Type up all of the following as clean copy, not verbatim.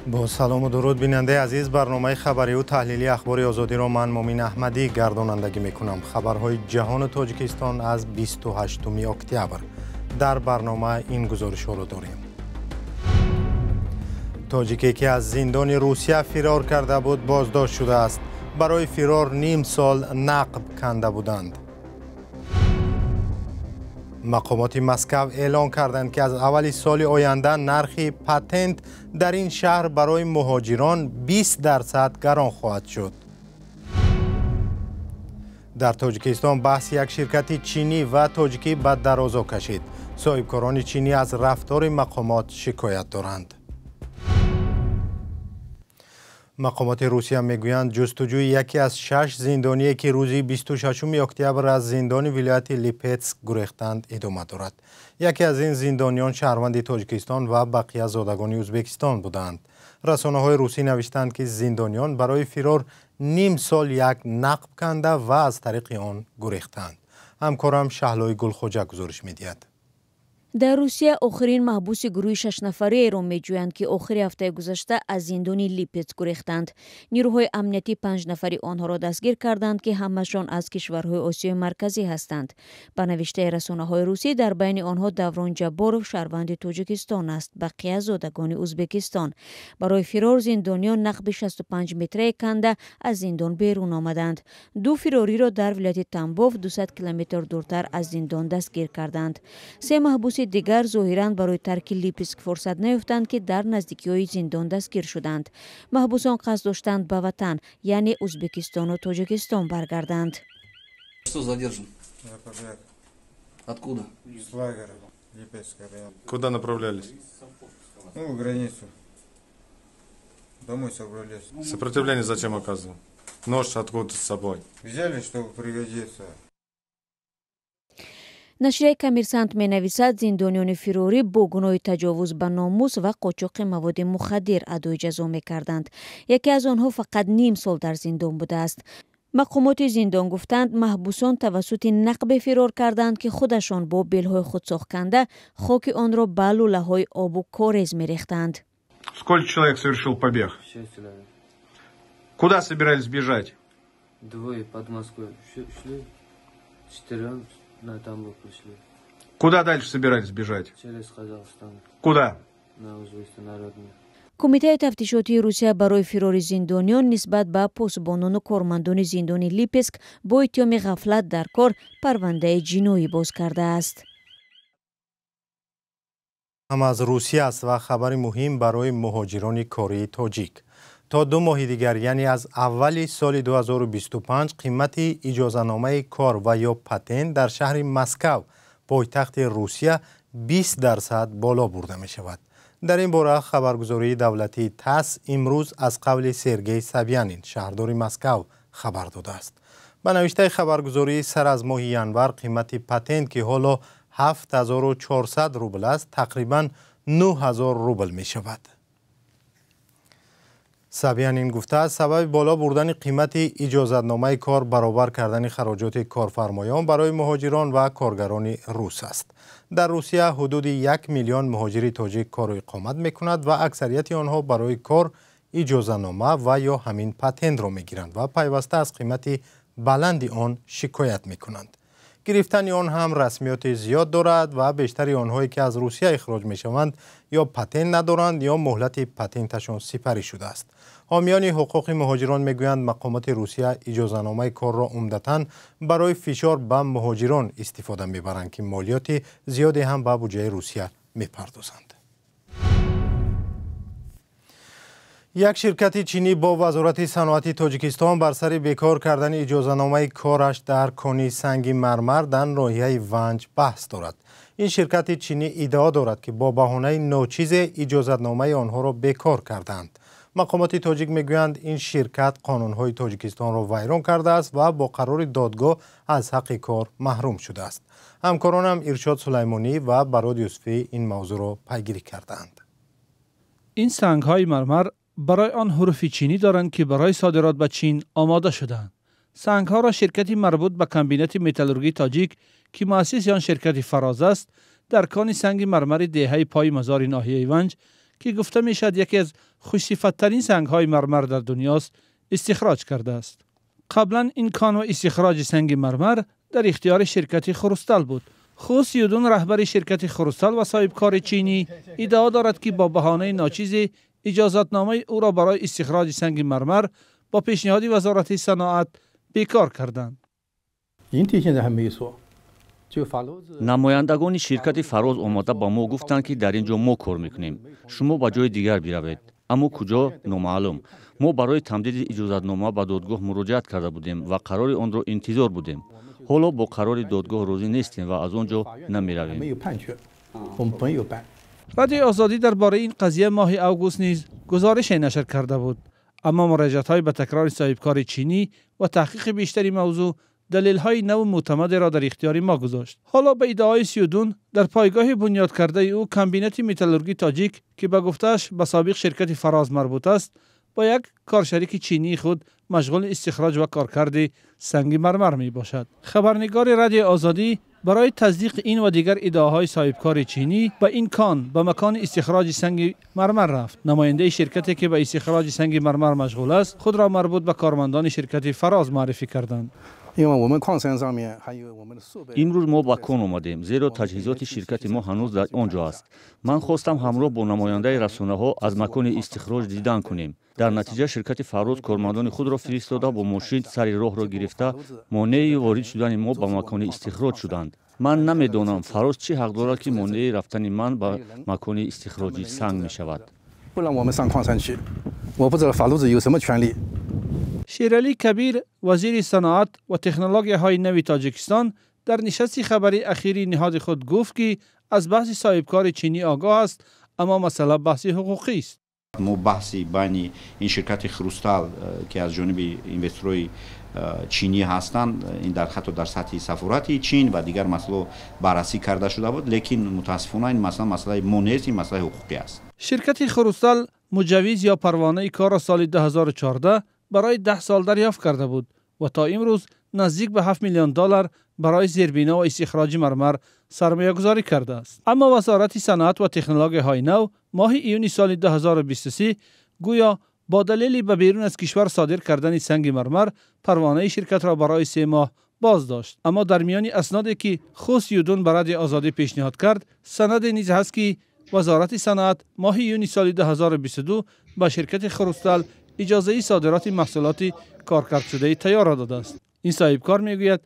Бо салому дуруд, бинандаи азиз, барномаи хабариву таҳлилии Ахбори Озодиро ман Мумин Аҳмадӣ гардонандагӣ мекунам. Хабарҳои ҷаҳону Тоҷикистон аз 28 октябр. Дар барнома ин гузоришҳоро дорем. Тоҷике ки аз зиндони Русия фирор карда буд, боздошт шудааст. Барои фирор ним сол нақб канда буданд. Мақомоти Москав эълон карданд, ки аз аввали соли оянда нархи патент дар ин шаҳр барои муҳоҷирон 20% гарон хоҳад шуд. Дар Тоҷикистон баҳси як ширкати чинӣ ва тоҷикӣ ба дарозо кашид. Соҳибкорони чинӣ аз рафтори мақомот шикоят доранд. Мақомоти Русия мегӯянд, ҷустуҷӯи яке аз шаш зиндоние, ки рӯзи 26 октябр аз зиндони вилояти Липетск гурехтанд, идома дорад. Яке аз ин зиндониён шаҳрванди Тоҷикистон ва бақия зодагони Ӯзбекистон буданд. Расонаҳои русӣ навиштанд, ки зиндониён барои фирор ним сол як нақб канда ва аз тариқи он гурехтанд. Ҳамкорам Шаҳлои Гулхоҷа гузориш медиҳад. Дар Русия охирин маҳбуси гурӯҳи шашнафареро меҷӯянд, ки охири ҳафтаи гузашта аз зиндони Липетск гурехтанд. Нирӯҳои амниятӣ панҷ нафари онҳоро дастгир карданд, ки ҳамашон аз кишварҳои Осиёи Марказӣ ҳастанд. Ба навиштаи расонаҳои русӣ, дар байни онҳо Даврон Ҷабборов шаҳрванди Тоҷикистон аст, бақия зодагони Ӯзбекистон. Барои фирор зиндониён нақби 65 метрае канда аз зиндон берун омаданд. Ду фирориро дар вилояти Тамбов, 200 километр дуртар аз зиндон, дастгир карданд. Се маҳбуси дигар зоҳиран барои тарки Липетск фурсат наёфтанд, ки дар наздикиҳои зиндон дастгир шуданд. Маҳбусон қасд доштанд ба ватан, яъне Ӯзбекистону Тоҷикистон, баргарданд. Что задержан? Я побег. Откуда? Из лагеря Липецкого района. Куда направлялись? Ну, в границу. Домой собрались. Сопротивление зачем оказывал? Нож откуда с собой? Взяли, чтобы пригодиться. Нашрияи Коммерсант менависад, зиндониёни фирорӣ бо гуноҳи таҷовуз ба номус ва қочоқи маводи мухаддир адои ҷазо мекарданд. Яке аз онҳо фақат ним сол дар зиндон будааст. Мақомоти зиндон гуфтанд, маҳбусон тавассути нақбе фирор карданд, ки худашон бо белҳои худсохт канда, хоки онро ба лӯлаҳои обу корез мерехтанд. Сколько человек совершил побег? Шесть человек. Куда собирались бежать? Двое под Москвой шли, четырем на Тамбов пришли. Куда дальше собирались бежать? Через Казахстан. Куда? На Узбекистан, на родину. Кумитаи тафтишотии Русия барои фирори зиндониён нисбат ба посбонону кормандони зиндони Липетск бо иттиҳоми ғафлат дар кор парвандаи ҷиноӣ боз кардааст. Ҳам аз Русия аст ва хабари муҳим барои муҳоҷирони кории тоҷик. То 2 моҳи дигар, яъне аз аввали соли 2025, қимати иҷозаномаи кор ва ё патент дар шаҳри Москав, пойтахти Русия, 20% боло бурда мешавад. Дар ин бора хабаргузории давлатии ТАСС имрӯз аз қавли Сергей Собянин, шаҳрдори Москав, хабар додааст. Ба навиштаи хабаргузорӣ, сар аз моҳи январ қимати патент, ки ҳоло 7400 рубл аст, тақрибан 9000 рубл мешавад. Собянин гуфтааст, сабаби боло бурдани қимати иҷозатномаи кор баробар кардани хароҷоти корфармоён барои муҳоҷирон ва коргарони рус аст. Дар Русия ҳудуди 1 миллион муҳоҷири тоҷик кору иқомат мекунад ва аксарияти онҳо барои кор иҷозанома ва ё ҳамин патентро мегиранд ва пайваста аз қимати баланди он шикоят мекунанд. Гирифтани он ҳам расмиёти зиёд дорад ва бештари онҳое, ки аз Русия ихроҷ мешаванд, ё патент надоранд, ё муҳлати патенташон сипарӣ шудааст. Ҳомиёни ҳуқуқи муҳоҷирон мегӯянд, мақомоти Русия иҷозаномаи корро умдатан барои фишор ба муҳоҷирон истифода мебаранд, ки молиёти зиёде ҳам ба буҷаи Русия мепардозанд. Як ширкати чинӣ бо Вазорати саноати Тоҷикистон бар сари бекор кардани иҷозаномаи кораш дар кони санги мармар дар ноҳияи Ванҷ баҳс дорад. Ин ширкати чинӣ иддао дорад, ки бо баҳонаи ночизе иҷозатномаи онҳоро бекор кардаанд. Мақомоти тоҷик мегӯянд, ин ширкат қонунҳои Тоҷикистонро вайрон кардааст ва бо қарори додгоҳ аз ҳаққи кор маҳрум шудааст. Ҳамкоронам Иршод Сулаймонӣ ва Барод Юсуфӣ ин мавзӯъро пайгирӣ кардаанд. Ин сангҳои мармар барои он ҳуруфи чинӣ доранд, ки барои содирот ба Чин омода шудаанд. Сангҳоро ширкати марбут ба комбинати металлургии Тоҷик, ки муассиси он ширкати Фароз аст, дар кони санги мармари деҳаи Пои Мазори ноҳияи Ванҷ, که گفته میشد یکی از خوشصفت‌ترین سنگ‌های مرمر در دنیاست استخراج کرده است. قبلا این کان و استخراج سنگ مرمر در اختیار شرکت خروستال بود. خو سیودون رهبر شرکت خروستال و صاحبکار چینی ادعا دارد که با بهانه ناچیز اجازتنامه او را برای استخراج سنگ مرمر با پیشنهاد وزارت صنعت بیکار کردند. Намояндагони ширкати Фароз омода ба мо гуфтанд, ки дар ин ҷо мо кор мекунем, шумо ба ҷои дигар биравед. Аммо куҷо номаълум. Мо барои тамдиди иҷозатнома ба додгоҳ муроҷиат карда будем ва қарори онро интизор будем. Ҳоло бо қарори додгоҳ розӣ нестем ва аз он ҷо намеравем. Радиои Озодӣ дар бораи ин қазия моҳи август низ гузорише нашр карда буд. Аммо муроҷиатҳои ба такрори соҳибкори чинӣ ва таҳқиқи бештари мавзӯъ далелҳои нав мӯътамадеро дар ихтиёри мо гузошт. Ҳоло ба иддаои Сиюдун дар пойгоҳи бунёд кардаи ӯ комбинати металлургии тоҷик, ки ба гуфтааш ба собиқ ширкати Фароз марбут аст, бо як коршарики чинии худ машғули истихроҷ ва коркарди санги мармар мебошад. Хабарнигори Радиои Озодӣ барои тасдиқи ин ва дигар иддаоҳои соҳибкори чинӣ ба ин кон ба макони истихроҷи санги мармар рафт. Намояндаи ширкате ки ба истихроҷи санги мармар машғул аст худро марбут ба кормандони ширкати Фароз муаррифӣ карданд. Имрӯз мо ба кон омадем, зеро таҷҳизоти ширкати мо ҳанӯз дар он ҷо аст. Ман хостам ҳамроҳ бо намояндаи расонаҳо аз макони истихроҷ дидан кунем. Дар натиҷа ширкати Фароз кормандони худро фиристода бо мошин сари роҳро гирифта монеи ворид шудани мо ба макони истихроҷ шуданд. Ман намедонам Фароз чӣ ҳақ дорад, ки монеи рафтани ман ба макони истихроҷи санг мешавад. Шералӣ Кабир, вазири саноат ва технологияҳои нави Тоҷикистон, дар нишасти хабарии ахири ниҳоди худ гуфт, ки аз баҳси соҳибкори чинӣ огоҳ аст, аммо масъала баҳси ҳуқуқӣ аст. Мо баҳси байни ин ширкати Хрустал, ки аз ҷониби инвесторҳои чинӣ ҳастанд, ин дар ҳатто дар сатҳи сафорати Чин ва дигар масъалаҳо баррасӣ карда шуда буд, лекин мутаассифона ин масъала масъалаи мо нест, ин масъалаи ҳуқуқӣ аст. Ширкати Хрустал муҷаввиз ё парвонаи корро соли 2014 барои 10 сол дарёфт карда буд ва то имрӯз наздик ба 7 миллион доллар барои зербино ва истихроҷи мармар сармоягузорӣ кардааст. Аммо вазорати саноат ва технологияҳои нав моҳи июни соли 2023 гӯё бо далели ба берун аз кишвар содир кардани санги мармар парвонаи ширкатро барои 3 моҳ боз дошт. Аммо дар миёни асноде ки Ху Сиюдун ба Радиои Озодӣ пешниҳод кард, санаде низ ҳаст, ки вазорати саноат моҳи июни соли 2022 ба ширкати Хрустал иҷозаи содироти маҳсулоти коркардшудаи тайёрро додааст. Ин соҳибкор мегӯяд,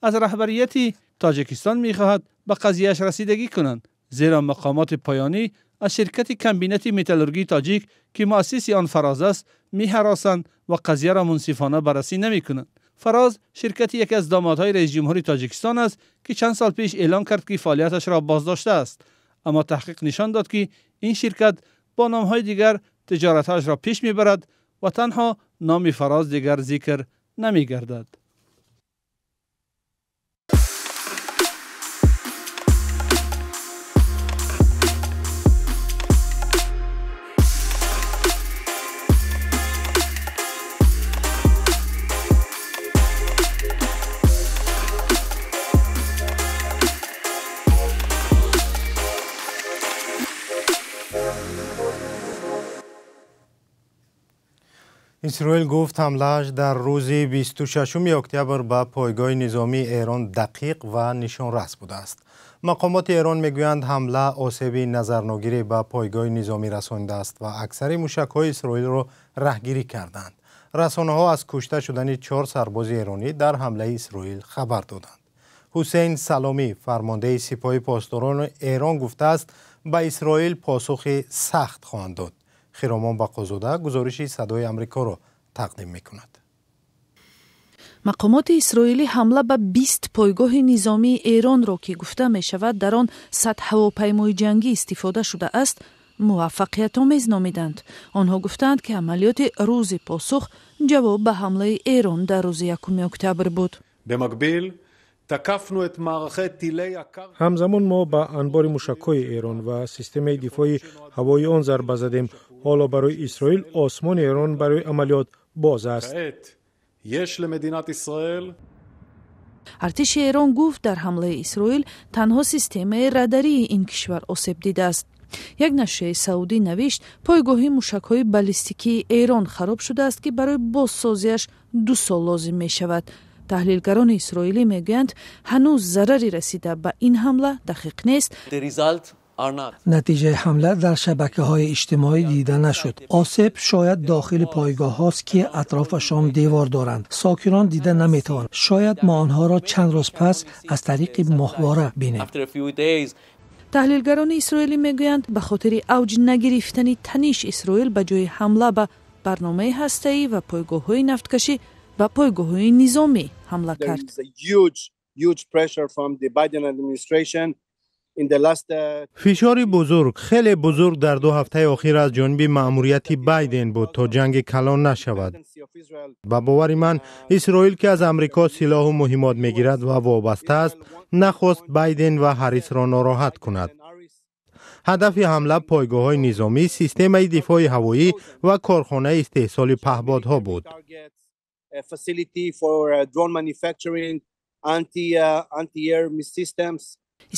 аз раҳбарияти Тоҷикистон мехоҳад ба қазияш расидагӣ кунанд, зеро мақомоти поёнӣ аз ширкати комбинати металлургии тоҷик, ки муассиси он Фароз аст, меҳаросанд ва қазияро мунсифона баррасӣ намекунанд. Фароз ширкати яке аз домодҳои раисҷумҳури Тоҷикистон аст, ки чанд сол пеш эълон кард, ки фаъолияташро боздоштааст. Аммо таҳқиқ нишон дод, ки ин ширкат бо номҳои дигар тиҷоратҳояшро пеш мебарад ва танҳо номи Фароз дигар зикр намегардад. Исроил гуфт, ҳамлааш дар рӯзи 26 октябр ба пойгоҳи низомии Эрон дақиқ ва нишонрас будааст. Мақомоти Эрон мегӯянд, ҳамла осеби назарногирӣ ба пойгоҳи низомӣ расонидааст ва аксари мушакҳои Исроилро раҳгирӣ карданд. Расонаҳо аз кушта шудани 4 сарбози эронӣ дар ҳамлаи Исроил хабар доданд. Ҳусейн Саломӣ, фармондеҳи сипоҳи посдорони Эрон, гуфтааст, ба Исроил посухи сахт хоҳанд дод. Хиромон Бақозода гузориши Садои Амрикоро тақдим мекунад. Мақомоти исроилӣ ҳамла ба 20 пойгоҳи низомии Эронро, ки гуфта мешавад, дар он 100 ҳавопаймои ҷангӣ истифода шудааст, муваффақиятомез номиданд. Онҳо гуфтаанд, ки амалиёти рӯзи посух ҷавоб ба ҳамлаи Эрон дар рӯзи 1 октябр буд. Ҳамзамон мо ба анбори мушакҳои Эрон ва системаи дифои ҳавои он зарба задем. Ҳоло барои Исроил осмони Эрон барои амалиёт боз аст. Артиши Эрон гуфт, дар ҳамлаи Исроил танҳо системаи радарии ин кишвар осеб дидааст. Як нашрияи саудӣ навишт, пойгоҳи мушакҳои баллистикии Эрон хароб шудааст, ки барои бозсозиаш 2 сол лозим мешавад. Таҳлилгарони исроилӣ мегӯянд, ҳанӯз зарари расида ба ин ҳамла дақиқ нест. Натиҷаи ҳамла дар шабакаҳои иҷтимоӣ дида нашуд. Осеб шояд дохили пойгоҳҳост, ки атрофашон девор доранд. Сокинон дида наметавонанд. Шояд мо онҳоро чанд рӯз пас аз тариқи моҳвора бинем. Таҳлилгарони исроилӣ мегӯянд, ба хотири авҷ нагирифтани таниш Исроил ба ҷои ҳамла ба барномаи ҳастаӣ ва пойгоҳҳои нафткашӣ ба пойгоҳҳои низомӣ ҳамла кард. Фишори бузург, хеле бузург дар 2 ҳафтаи охир аз ҷониби маъмурияти Байден буд, то ҷанги калон нашавад. Ба бовари ман, Исроил, ки аз Амрико силоҳу муҳимот мегирад ва вобаста аст, нахост Байден ва Ҳаррисро нороҳат кунад. Ҳадафи ҳамла пойгоҳҳои низомӣ, системаи дифои ҳавоӣ ва корхонаи истеҳсоли паҳбодҳо буд.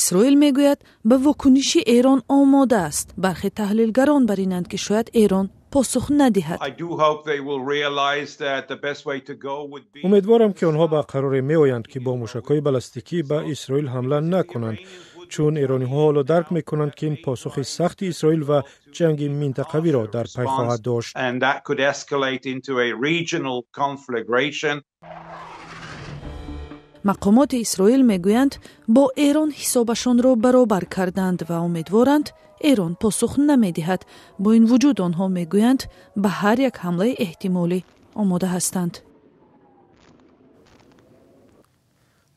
Исроил мегӯяд, ба вокуниши Эрон омода аст. Бархе таҳлилгарон бар инанд, ки шояд Эрон посух надиҳад. Умедворам, ки онҳо ба қароре меоянд, ки бо мушакҳои баллистикӣ ба Исроил ҳамла накунанд, чун эрониҳо ҳоло дарк мекунанд, ки ин посухи сахти Исроил ва ҷанги минтақавиро дар пай хоҳад дошт. Мақомоти Исроил мегӯянд, бо Эрон ҳисобашонро баробар карданд ва умедворанд, Эрон посух намедиҳад. Бо ин вуҷуд онҳо мегӯянд, ба ҳар як ҳамлаи эҳтимолӣ омода ҳастанд.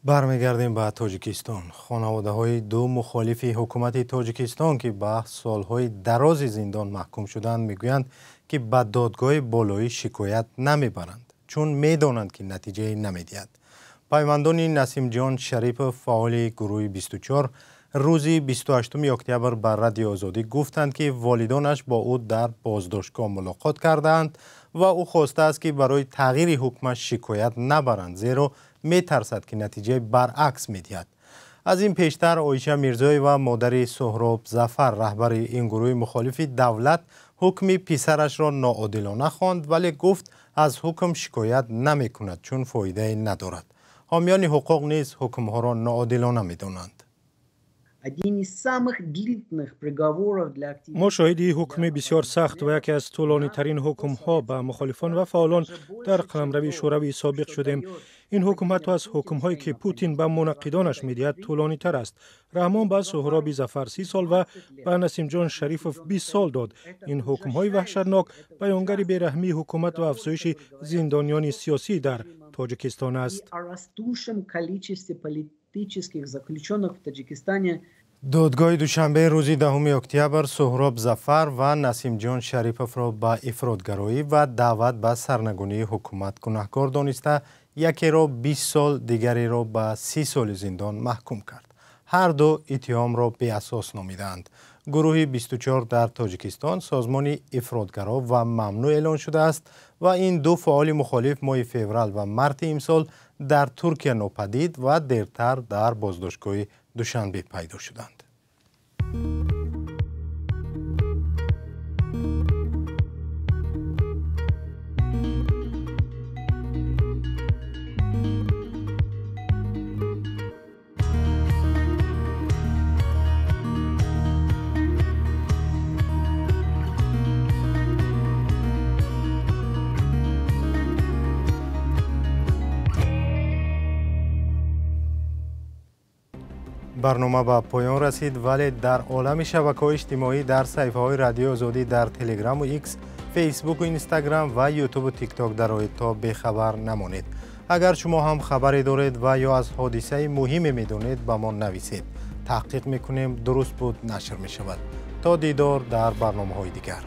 Бармегардем ба Тоҷикистон. Хонаводаҳои 2 мухолифи ҳукумати Тоҷикистон, ки ба солҳои дарози зиндон маҳкум шуданд, мегӯянд, ки ба додгоҳи болоӣ шикоят намебаранд, чун медонанд, ки натиҷае намедиҳад. Пайвандони Насимҷон Шарипов, фаъоли гурӯҳи 24, рӯзи 28 октябр ба Радиои Озодӣ гуфтанд, ки волидонаш бо ӯ дар боздоштгоҳ мулоқот кардаанд ва ӯ хостааст, ки барои тағйири ҳукмаш шикоят набаранд, зеро метарсад, ки натиҷаи баръакс медиҳад. Аз ин пештар Оиша Мирзоева, модари Соҳроб Зафар, раҳбари ин гурӯҳи мухолифи давлат, ҳукми писарашро ноодилона хонд, вале гуфт аз ҳукм шикоят намекунад, чун фоидае надорад. Ҳомиёни ҳуқуқ низ ҳукмҳоро ноодилона медонанд. Мо шоҳиди ҳукми бисёр сахт ва яке аз тӯлонитарин ҳукмҳо ба мухолифон ва фаъолон дар қаламрави шӯравии собиқ шудем. Ин ҳукм ҳатто аз ҳукмҳое, ки Путин ба мунаққидонаш медиҳад, тӯлонитар аст. Раҳмон ба Суҳроби Зафар 30 сол ва ба Насимҷон Шарифов 20 сол дод. Ин ҳукмҳои ваҳшатнок баёнгари бераҳмии ҳукумат ва афзоиши зиндониёни сиёсӣ дар Тоҷикистон аст. Додгоҳи Душанбе рӯзи 10 октябр Суҳроб Зафар ва Насимҷон Шариповро ба ифротгароӣ ва даъват ба сарнагунии ҳукумат гунаҳкор дониста, якеро 20 сол, дигареро ба 30 соли зиндон маҳкум кард. Ҳар ду иттиҳомро беасос номидаанд. Гурӯҳи 24 дар Тоҷикистон созмони ифротгаро ва мамнӯъ эълон шудааст ва ин 2 фаъоли мухолиф моҳи феврал ва марти имсол дар Туркия нопадид ва дертар дар боздоштгоҳи Душанбе пайдо шуданд. Барнома ба поён расид, вале дар олами шабакаҳои иҷтимоӣ дар саҳифаҳои Радиои Озодӣ дар Телеграму Икс, Фейсбуку Инстаграм ва Ютубу Тикток дароед, то бехабар намонед. Агар шумо ҳам хабаре доред ва ё аз ҳодисаи муҳиме медонед, ба мо нависед. Таҳқиқ мекунем, дуруст буд нашр мешавад. То дидор дар барномаҳои дигар.